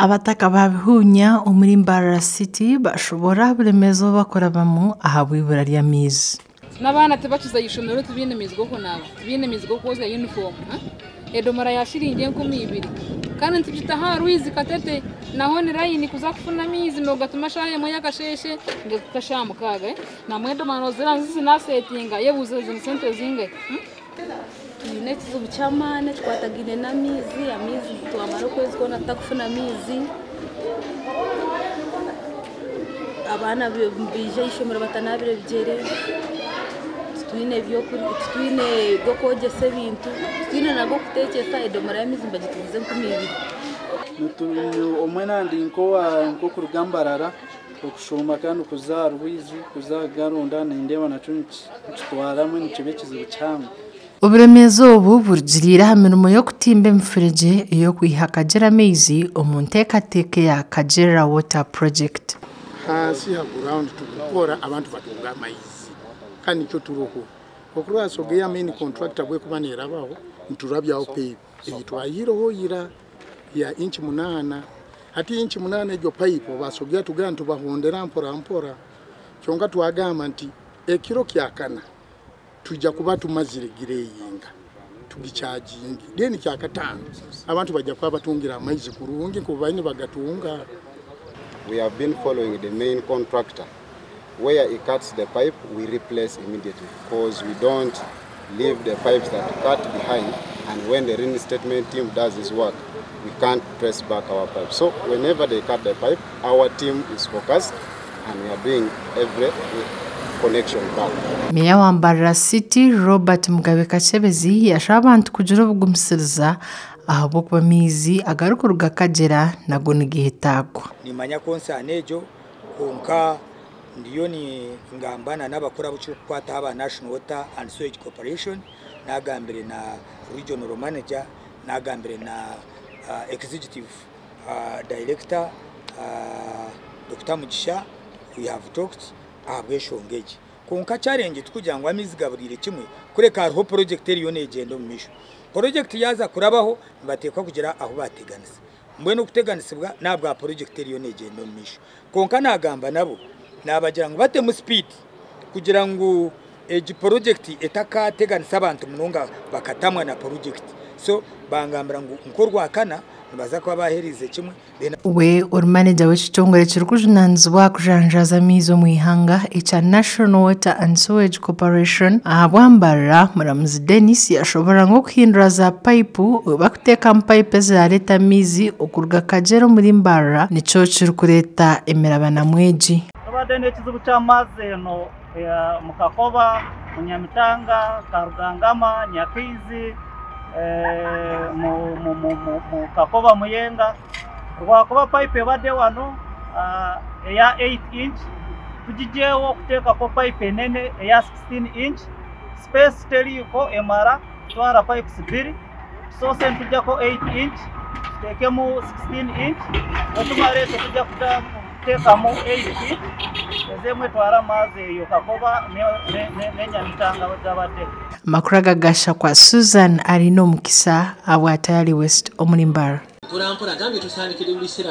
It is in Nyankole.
Abataka ba Bihuunya omuri Mbarara City bashobora oburemeezi obu bakurabamu ahabw'eibura ry'amaizi. N'abaana tibakiza ishomero, tibaine maizi g'okunaaba, tibaine maizi g'okwozya yunifoomu. Edomora ya shiringi 2000, kandi nitugita aha rwizi Katete, naho ni layini kuza kufuna amaizi. Nogatuma shaaha 1 y'akasheeshe ngekuka shaaha 6. Namwe edomora nozira zinasetinga yebuuza zino sente zingahi? Twine ekizibu ky'amaani ekikwatagaine n'amaizi. Amaizi twamara okwezi kwona tutakufuna amaizi. Abaana baija ah'eishomero batanaabire bigyere, titwine g'okwogyesa ebintu, titwine nag'okuteekyesa. Edomora y'amaizi nibagituguza 2000. Omwe nandi nk'okuruga Mbarara okushuuma kandi kuza aha rwizi kuza kugaronda, nindeeba nakyo nikitwaramu, nikiba ekizibu kihango. Oburemeezi obu burugiriire aha mirimo y'okutimba emifuregye ey'okwiha Kagyera amaizi omu nteekateeka ya Kagyera Water Project. Hansi ha ground tukukora abantu batunga amaizi, kandi nikyo turoho okurwa Sogea main contractor bwekuba nerabaho, niturabyaho pipe eyi twayireho ira ya inchi 8. Hati inchi 8 egyo pipe obasogea tugamba ntubahondera mpora mpora, kyonka twagamba nti ekiro kyakana tujja kuba tumazire gireyinga tugichagingi, then kyakataano abantu bajja kuba batungira amaizi kurungi nkuba baine bagatunga. We have been following the main contractor. Where he cuts the pipe, we replace immediately, because we don't leave the pipes that cut behind, and when the reinstatement team does his work, we can't trace back our pipe. So whenever they cut the pipe, our team is focused and we are doing every connection back. Meya wa Mbarara City Robert Mugabe Kakyebezi yashaba abantu kugira obugumisiriza ahabw'okuba amaizi agarikuruga Kagyera nago nigeetaagwa. Nimanya ko nsaana egyo, konka ndiyo ni ngambana n'abakuru ab'ekirikukwata aba National Water and Sewage Corporation, nagambire na regional manager, nagambire na executive director, Dr. Mugisha. We have talked ahabw'enshonga egi. Konka challenge tukugira ngu amaizi gaburire kimwe, kureka hariho project eriyo neegyenda omu maisho. Project yaza kurabaho, nibateekwa kugira ahu bateganisa. Mbwenu okuteganisibwa nabwa project eriyo neegyenda omu maisho. Konka nagamba nabo, nabagira ngu batemu speed kugira ngu egi project etakateganisa abantu munonga bakatamwa na project. So bangambira ngu nkorwakana nibaza kuba baherize kimwe. We ori manager w'ekitongore kirikujunanizibwa kujanjaaza amaizi omu ihanga ekya National Water and Sewage Corporation ahabwa Mbarara, Muramuzi Denis, yashobora nk'okuhindura za payipu bakuteekamu payipu ezirareeta amaizi okuruga Kagyera omuri Mbarara nikyo kirikureeta emirabanamu egi. Tubadde n'ekizibu ky'amazzi eno mu Kakoba, mu Nyamitanga, Karugangama, Nyakaizi, mu Kakoba, Muyenga, rwakuba payipu ebadde wano eya 8 inch tugigyewo okuteekako payipu enene eya 16 inch. Space teriiko emara kutwara pipes 2. Tusoose nitujjako 8 inch tuteekemu 16 inch, wetumara ekyo tujja kuteekamu 8 inch ezemwe etwara amaazi eyo Kakoba n'Enyamitanga gabadde. Amakuru agagasha kwa Susan Arina Omukisa abwa Tayali West omuri Mbarara. Mpola mpola gambye tusandikire mu biseera.